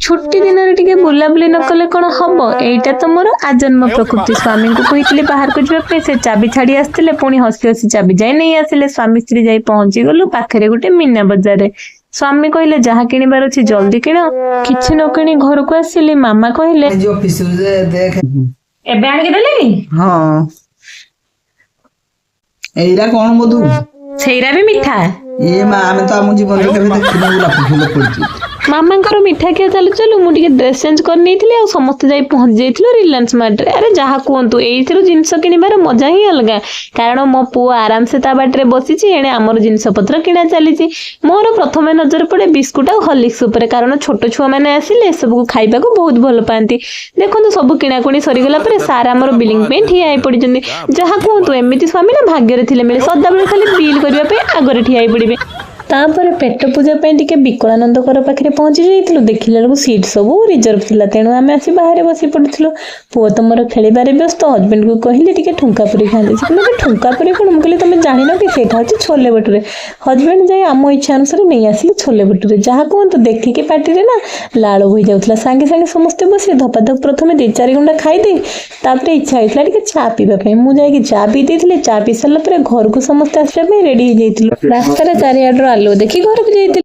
ଛୁଟି ଦିନରେ ଟିକେ ବୁଲାବୁଲି ନ କଲେ କଣ ହବ? ଏଇଟା ତ ମୋର ଆଜନ୍ମ ପ୍ରକୃତି। ସ୍ୱାମୀଙ୍କୁ କହିଥିଲି ବାହାରକୁ ଯିବା ପାଇଁ, ସେ ଚାବି ଛାଡି ଆସିଥିଲେ। ପୁଣି ହସି ହସି ଚାବି ଯାଇ ନେଇ ଆସିଲେ। ସ୍ୱାମୀ ସ୍ତ୍ରୀ ଯାଇ ପହଞ୍ଚି ଗଲୁ ପାଖରେ ଗୋଟେ ମୀନା ବଜାରରେ। ସ୍ୱାମୀ କହିଲେ, ଯାହା କିଣିବାର ଅଛି ଜଲ୍ଦି କିଣ। କିଛି ନ କିଣି ଘରକୁ ଆସିଲି। ମାମା କହିଲେ, ଆଜି ଅଫିସରୁ ଯେ ଦେଖ। ଏବେ ଆଣିକି ଦେଲେନି? ହଁ, ଏଇରା କଣ ମଧୁ? ସେଇରା ବି ମିଠା। ଇଏ ମା, ଆମେ ତ ଆମ ଜୀବନରେ କେବେ ଦେଖିନୁ ଗୋଲାପ ଫୁଲ ଫୁଟିଛି। ମାମାଙ୍କର ମିଠା ଖିଆ ଚାଲୁ ଚାଲୁ ମୁଁ ଟିକେ ଡ୍ରେସ୍ ଚେଞ୍ଜ କରିନେଇଥିଲି ଆଉ ସମସ୍ତେ ଯାଇ ପହଞ୍ଚି ଯାଇଥିଲୁ ରିଲାଏନ୍ସ ମାର୍ଟରେ। ଆରେ, ଯାହା କୁହନ୍ତୁ, ଏଇଥିରୁ ଜିନିଷ କିଣିବାର ମଜା ହିଁ ଅଲଗା। କାରଣ ମୋ ପୁଅ ଆରାମସେ ତା ବାଟରେ ବସିଛି, ଏଣେ ଆମର ଜିନିଷ ପତ୍ର କିଣା ଚାଲିଛି। ମୋର ପ୍ରଥମେ ନଜର ପଡେ ବିସ୍କୁଟ ଆଉ ହର୍ଲିକ୍ସ ଉପରେ, କାରଣ ଛୋଟ ଛୁଆମାନେ ଆସିଲେ ଏସବୁକୁ ଖାଇବାକୁ ବହୁତ ଭଲ ପାଆନ୍ତି। ଦେଖନ୍ତୁ, ସବୁ କିଣାକୁଣି ସରିଗଲା ପରେ ସାର୍ ଆମର ବିଲିଂ ପାଇଁ ଠିଆ ହେଇ ପଡିଛନ୍ତି। ଯାହା କୁହନ୍ତୁ, ଏମିତି ସ୍ୱାମୀ ନା ଭାଗ୍ୟରେ ଥିଲେ ମିଳେ। ସଦାବେଳେ ଖାଲି ବିଲ୍ କରିବା ପାଇଁ ଆଗରେ ଠିଆ ହେଇ ପଡିବେ। ତାପରେ ପେଟ ପୂଜା ପାଇଁ ଟିକେ ବିକଳାନନ୍ଦଙ୍କର ପାଖରେ ପହଞ୍ଚି ଯାଇଥିଲୁ। ଦେଖିଲା ବେଳକୁ ସିଟ୍ ସବୁ ରିଜର୍ଭ ଥିଲା, ତେଣୁ ଆମେ ଆସି ବାହାରେ ବସି ପଡୁଥିଲୁ। ପୁଅ ତ ମୋର ଖେଳିବାରେ ବ୍ୟସ୍ତ। ହଜବେଣ୍ଡକୁ କହିଲି, ଟିକେ ଠୁଙ୍କା ପୁରୀ ଖାଆନ୍ତି। ସେ କହିଲେ, ଠୁଙ୍କା ପୁରୀ କ'ଣ? ମୁଁ କହିଲି, ତମେ ଜାଣିନ କି? ସେଇଟା ହେଉଛି ଛୋଲେ ଭଟୁରେ। ହଜବେଣ୍ଡ ଯାଇ ଆମ ଇଚ୍ଛା ଅନୁସାରେ ନେଇ ଆସିଲେ ଛୋଲେ ଭଟୁରେ। ଯାହା କୁହନ୍ତୁ, ଦେଖିକି ପାଟିରେ ନା ଲାଳ ବୋହି ଯାଉଥିଲା। ସାଙ୍ଗେ ସାଙ୍ଗେ ସମସ୍ତେ ବସି ଧପାଧପ ପ୍ରଥମେ ଦି ଚାରି ଗୁଣ୍ଡା ଖାଇଦେଇ ତାପରେ ଇଚ୍ଛା ହେଇଥିଲା ଟିକେ ଚା ପିଇବା ପାଇଁ। ମୁଁ ଯାଇକି ଚା ପିଇ ଦେଇଥିଲି। ଚା ପିଇ ସାରିଲା ପରେ ଘରକୁ ସମସ୍ତେ ଆସିବା ପାଇଁ ରେଡି ହେଇଯାଇଥିଲୁ। ରାସ୍ତାରେ ଚାରିଆଡର ଆଲୁଅ ଦେଖି ଘରକୁ ଯାଇଥିଲୁ।